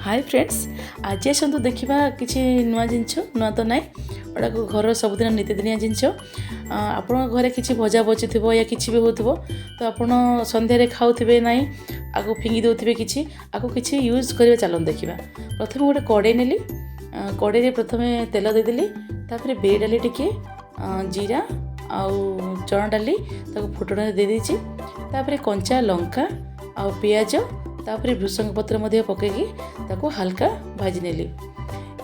High friends, ଆଜି ଆସନ୍ତୁ ଦେଖିବା କିଛି ନୂଆ ଜିନିଷ। ନୂଆ ତ ନାହିଁ, ଏଗୁଡ଼ାକ ଘରର ସବୁଦିନ ନିତିଦିନିଆ ଜିନିଷ। ଆପଣଙ୍କ ଘରେ କିଛି ଭଜା ବଚିଥିବ ୟା କିଛି ବି ହେଉଥିବ, ତ ଆପଣ ସନ୍ଧ୍ୟାରେ ଖାଉଥିବେ ନାହିଁ, ଆକୁ ଫିଙ୍ଗି ଦେଉଥିବେ କିଛି, ଆକୁ କିଛି ୟୁଜ୍ କରିବା। ଚାଲନ୍ତୁ ଦେଖିବା। ପ୍ରଥମେ ଗୋଟେ କଡ଼େଇ ନେଲି। କଡ଼େଇରେ ପ୍ରଥମେ ତେଲ ଦେଇଦେଲି। ତାପରେ ବିରି ଡାଲି ଟିକେ, ଜିରା ଆଉ ଚଣା ଡାଲି ତାକୁ ଫୁଟଣରେ ଦେଇଦେଇଛି। ତାପରେ କଞ୍ଚା ଲଙ୍କା ଆଉ ପିଆଜ, ତାପରେ ଭୃସଙ୍ଗ ପତ୍ର ମଧ୍ୟ ପକାଇକି ତାକୁ ହାଲକା ଭାଜି ନେଲି।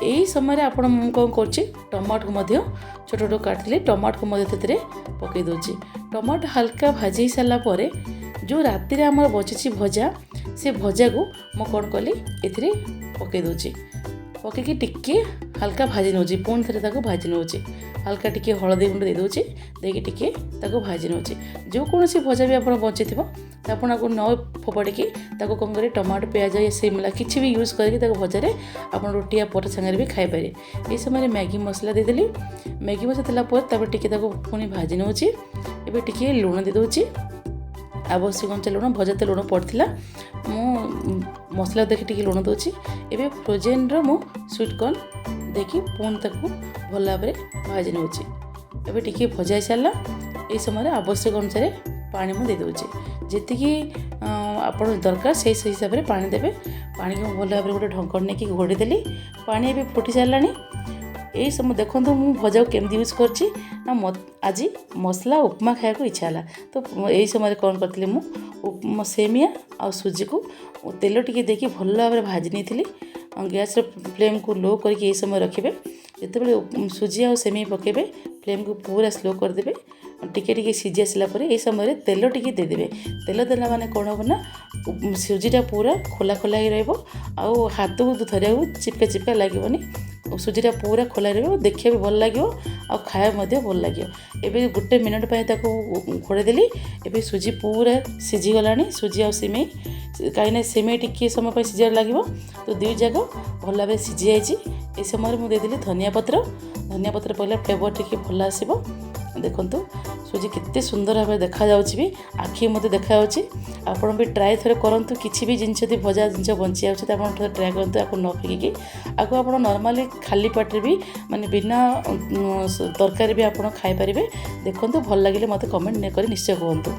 ଏହି ସମୟରେ ଆପଣ, ମୁଁ କ'ଣ କରୁଛି, ଟମାଟୋକୁ ମଧ୍ୟ ଛୋଟ ଛୋଟ କାଟିଥିଲି, ଟମାଟୋକୁ ମଧ୍ୟ ସେଥିରେ ପକାଇ ଦେଉଛି। ଟମାଟୋ ହାଲକା ଭାଜି ହେଇ ସାରିଲା ପରେ ଯେଉଁ ରାତିରେ ଆମର ବଚିଛି ଭଜା, ସେ ଭଜାକୁ ମୁଁ କ'ଣ କଲି, ଏଥିରେ ପକାଇ ଦେଉଛି। ପକାଇକି ଟିକେ ହାଲକା ଭାଜି ନେଉଛି। ପୁଣି ଥରେ ତାକୁ ଭାଜି ନେଉଛି। ହାଲକା ଟିକେ ହଳଦୀ ଗୁଣ୍ଡ ଦେଇଦେଉଛି। ଦେଇକି ଟିକେ ତାକୁ ଭାଜି ନେଉଛି। ଯେକୌଣସି ଭଜା ବି ଆପଣ ବଞ୍ଚିଥିବ, ତ ଆପଣ ଆକୁ ନ ଫୋପାଡ଼ିକି ତାକୁ କ'ଣ କରିବେ, ଟମାଟୋ, ପିଆଜ, ସିମଲା କିଛି ବି ୟୁଜ୍ କରିକି ତାକୁ ଭଜାରେ ଆପଣ ରୁଟି ଆଉ ପରଟା ସାଙ୍ଗରେ ବି ଖାଇପାରିବେ। ଏହି ସମୟରେ ମ୍ୟାଗି ମସଲା ଦେଇଦେଲି। ମ୍ୟାଗି ମସଲା ଦେଲା ପରେ ତାପରେ ଟିକେ ତାକୁ ପୁଣି ଭାଜି ନେଉଛି। ଏବେ ଟିକେ ଲୁଣ ଦେଇଦେଉଛି, ଆବଶ୍ୟକ ଅନୁସାରେ ଲୁଣ। ଭଜା ତ ଲୁଣ ପଡ଼ିଥିଲା, ମୁଁ ମସଲା ଦେଖି ଟିକେ ଲୁଣ ଦେଉଛି। ଏବେ ଫ୍ରୋଜେନ୍ର ମୁଁ ସୁଇଟ୍ କର୍ନ ଦେଇକି ପୁଣି ତାକୁ ଭଲ ଭାବରେ ଭାଜି ନେଉଛି। ଏବେ ଟିକେ ଭଜା ହେଇସାରିଲା। ଏହି ସମୟରେ ଆବଶ୍ୟକ ଅନୁସାରେ ପାଣି ମୁଁ ଦେଇଦେଉଛି। ଯେତିକି ଆପଣ ଦରକାର, ସେଇ ହିସାବରେ ପାଣି ଦେବେ। ପାଣିକୁ ମୁଁ ଭଲ ଭାବରେ ଗୋଟେ ଢଙ୍କଣ ନେଇକି ଘୋଡ଼େଇ ଦେଲି। ପାଣି ଏବେ ଫୁଟି ସାରିଲାଣି। ଏଇ ସମୟ ଦେଖନ୍ତୁ ମୁଁ ଭଜାକୁ କେମିତି ୟୁଜ୍ କରିଛି ନା, ଆଜି ମସଲା ଉପମା ଖାଇବାକୁ ଇଚ୍ଛା ହେଲା। ତ ଏଇ ସମୟରେ କ'ଣ କରିଥିଲି, ମୁଁ ସେମିଆ ଆଉ ସୁଜିକୁ ତେଲ ଟିକେ ଦେଇକି ଭଲ ଭାବରେ ଭାଜି ନେଇଥିଲି। ଗ୍ୟାସ୍ର ଫ୍ଲେମ୍କୁ ଲୋ କରିକି ଏହି ସମୟ ରଖିବେ। ଯେତେବେଳେ ସୁଜି ଆଉ ସେମିଆ ପକାଇବେ, ଫ୍ଲେମ୍କୁ ପୁରା ସ୍ଲୋ କରିଦେବେ। ଟିକେ ଟିକେ ସିଝି ଆସିଲା ପରେ ଏହି ସମୟରେ ତେଲ ଟିକେ ଦେଇଦେବେ। ତେଲ ଦେଲା ମାନେ କ'ଣ ହେବ ନା, ସୁଜିଟା ପୁରା ଖୋଲା ଖୋଲା ହେଇ ରହିବ ଆଉ ହାତକୁ ଧରିବାକୁ ଚିପକା ଚିପକା ଲାଗିବନି। ସୁଜିଟା ପୁରା ଖୋଲା ରହିବ, ଦେଖିବାକୁ ଭଲ ଲାଗିବ ଆଉ ଖାଇବା ମଧ୍ୟ ଭଲ ଲାଗିବ। ଏବେ ଗୋଟେ ମିନିଟ୍ ପାଇଁ ତାକୁ ଘୋଡ଼େଇ ଦେଲି। ଏବେ ସୁଜି ପୁରା ସିଝିଗଲାଣି, ସୁଜି ଆଉ ସିମେଇ। କାହିଁକିନା ସିମେଇ ଟିକିଏ ସମୟ ପାଇଁ ସିଝିବାକୁ ଲାଗିବ, ତ ଦୁଇ ଯାକ ଭଲ ଭାବରେ ସିଝି ଯାଇଛି। ଏ ସମୟରେ ମୁଁ ଦେଇଦେଲି ଧନିଆ ପତ୍ର। ଧନିଆ ପତ୍ର ପଡ଼ିଲେ ଫ୍ଲେଭର୍ ଟିକେ ଭଲ ଆସିବ। ଦେଖନ୍ତୁ, ସୁଜି କେତେ ସୁନ୍ଦର ଭାବରେ ଦେଖାଯାଉଛି ବି, ଆଖି ମଧ୍ୟ ଦେଖାଯାଉଛି। ଆପଣ ବି ଟ୍ରାଏ ଥରେ କରନ୍ତୁ। କିଛି ବି ଜିନିଷ ଯଦି ଭଜା ଜିନିଷ ବଞ୍ଚି ଯାଉଛି, ତ ଆପଣ ଥରେ ଟ୍ରାଏ କରନ୍ତୁ ଆକୁ ନ ଫିଙ୍ଗିକି। ଆକୁ ଆପଣ ନର୍ମାଲି ଖାଲି ପାଟିରେ ବି, ମାନେ ବିନା ତରକାରୀ ବି ଆପଣ ଖାଇପାରିବେ। ଦେଖନ୍ତୁ, ଭଲ ଲାଗିଲେ ମୋତେ କମେଣ୍ଟ କରି ନିଶ୍ଚୟ କୁହନ୍ତୁ।